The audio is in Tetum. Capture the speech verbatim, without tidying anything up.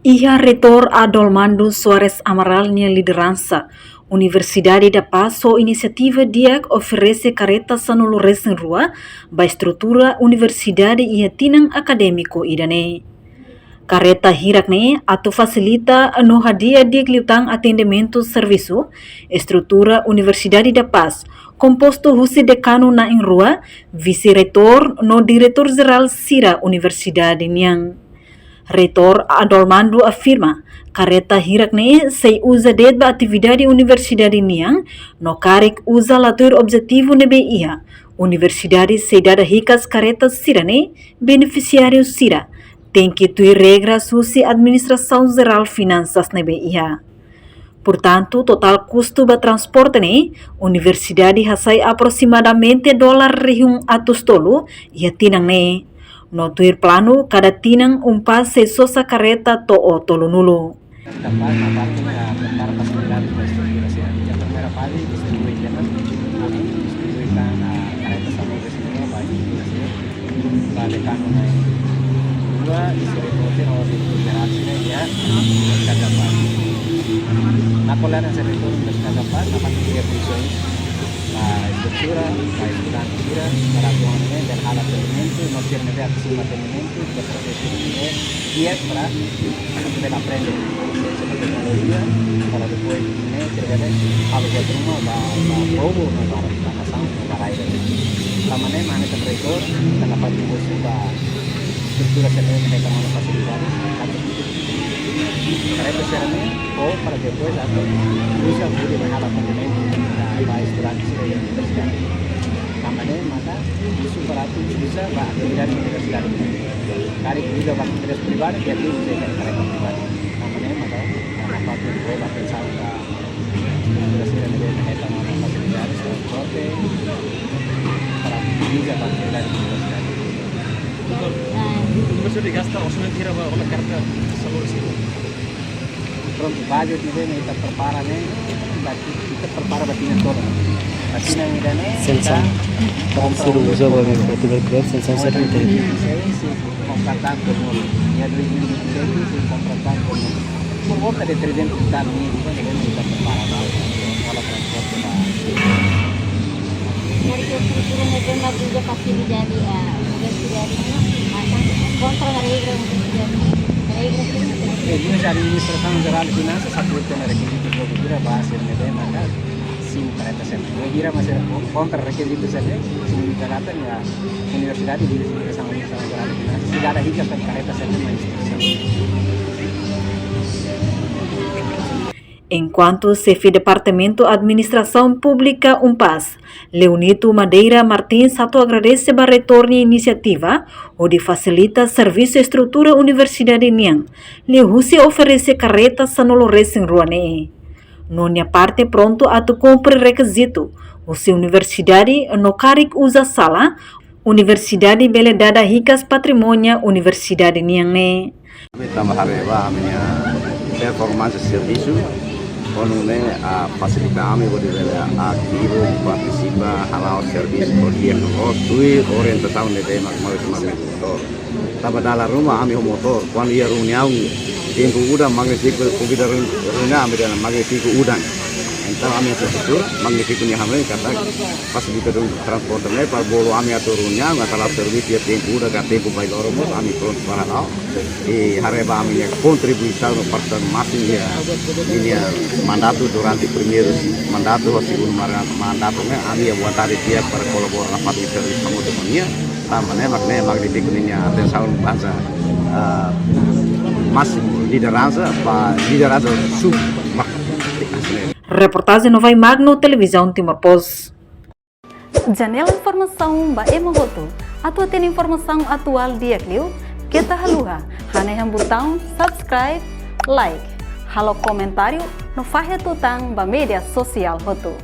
Iha Reitór Adolmando Soares Amaral nia lideransa, Universidade da Paz ho inisiativa di'ak oferese karreta sanulu-resin-rua ba estrutura universidade iha tinan akadémiku ida-ne'e. Karreta hirak-ne'e atu fasilita no hadi'a di'ak liután atendimentu servisu estrutura Universidade da Paz, kompostu husi dekanu na'in-rua, vise-reitór no diretór jerál sira universidade nian. Reitór Adolmando afirma, karreta hirak-ne'e sei uza de'it ba atividade universidade nian, no karik uza la tuir objetivu ne'ebé iha, universidade sei dada hikas karreta sira-ne'e benefisiáriu sira, tenke tuir regras husi administrasaun jerál finansas ne'ebé iha. Portantu, totál kustu ba transporte ne'e, universidade hasai aprosimadamente dolar rihun atus tolu iha tinan ne'e. No tuir planu, kada tinan UNPAZ sei sosa karreta to'o tolunulu. Kapás, na parte, ah, prepara fasilidade ba estrutura sira. Iha primeira faze, distribui apenas, distribui tan, ah, karreta sanulu-resin-rua ba estrutura sira. Ba dekanu na'in-rua, distribui tan, diretór jerál sira iha Universidade da Paz. Na kolega diretór Universidade da Paz, na parte de funções, ba estrutura, ba estudante sira, para atuasaun ne'e, bele halo atendimentu, no sira ne'ebé atu simu atendimentu, depois de simu ne'e, di'ak para bele aprende, siensia no teknolojia, para depois ne'e, sira bele halo buat ruma ba, ba povu, no ba, ba nasaun, no ba rai. Tanba ne'e, mak ami-nia reitór, ita na parte husi ba estrutura sira ne'ebé hetan ona fasilidade, atu karreta sira-ne'e, ou para depois atu uza hodi mai halo atendimentu ba, ba estudante sira iha universidade. Tanba ne'e maka husu para atu uza ba atividade universidade. Karik uza ba empreza privada, di'ak liu uza karreta privada. Tanba ne'e maka, na parte de ba atensaun ba estrutura sira ne'ebé hetan ona fasilidade transporte para uza ba atividade universidade. Doutór, ah, universidade gasta orsamentu hira ba ona karreta sanulu-resin-rua? Prontu, budget ne'ebé ita prepara ne'e, ita, ita prepara ba tinan tomak. Ba tinan ida-ne'e, ita Sensor. Kompra sira uza ba atividade, sensor sira. Sim, sim, kompra tantu, no, iha dois mil e vinte e seis, sim, kompra tantu, no. Por volta de trezentos e tal mil, ita prepara ba, ba transporte ba. Dari estrutura ne'ebé mak uza fasilidade, ah, universidade ne'e, maka kontra regra universidade, regra sira ne'e. Eh, husi administrasaun jerál finansas, atu tene rekizitu jogu sira ba sira ne'ebé maka simu karreta sira-ne'e. Bainhira mak sira kontra rekizitu sira-ne'e, simu karreta ne'e, universidade, husi administrasaun, administrasaun jerál finansas, sei dada hikas tan karreta sira-ne'e mai instituisaun. Enkuantu Xefe Departamentu Administrasaun Públika UNPAZ, Leonito Madeira Martins, atu agradese ba reitór nia inisiativa hodi fasilita servisu estrutura universidade nian, liuhusi oferese karreta sanulu-resin-rua ne'e. No nia parte prontu atu kumpre rekizitu husi universidade no karik uza sala, universidade bele dada hikas patrimóniu universidade nian ne'e. Ami tanba haree ba ami-nia performansa servisu, ho nune'e, ah, fasilita ami hodi bele ativu, partisipa, hala'o servisu, hodi no tuir orientasaun ne'ebé mak, mak, mak, motór. Tanba dala ruma ami ho motór, kuandu iha reuniaun tempu udan, magnífiku, konvida reun-, reuniaun, ami dehan magnífiku udan. Entaun ami infraestrutura, magnífiku nia hamle, katak fasilita duni transporte ne'e, para bolu ami atu reuniaun, atu hala'o servisu iha tempu udan ka tempu bailoro mós, ami prontu para hala'o. I haree ba ami-nia kontribuisaun no partisipasaun másimu iha ninia mandatu durante primeiru mandatu ho segundu mara-, mandatu ne'e, ami iha vontade di'ak para kolabora nafatin servisu hamutuk ho nia. Tanba ne'e mak ne'e magnífiku ninia atensaun hanesan, ah, másimu lideransa, ba lideransa sub, mak. Reportajen Novai Magno, Televizaun Timor Post. Janela informasaun ba ema hotu. Atu hatene informasaun atuál di'ak liu, keta haluha hanehan butaun subscribe, like, halo komentáriu no fahe tutan ba média sosiál hotu.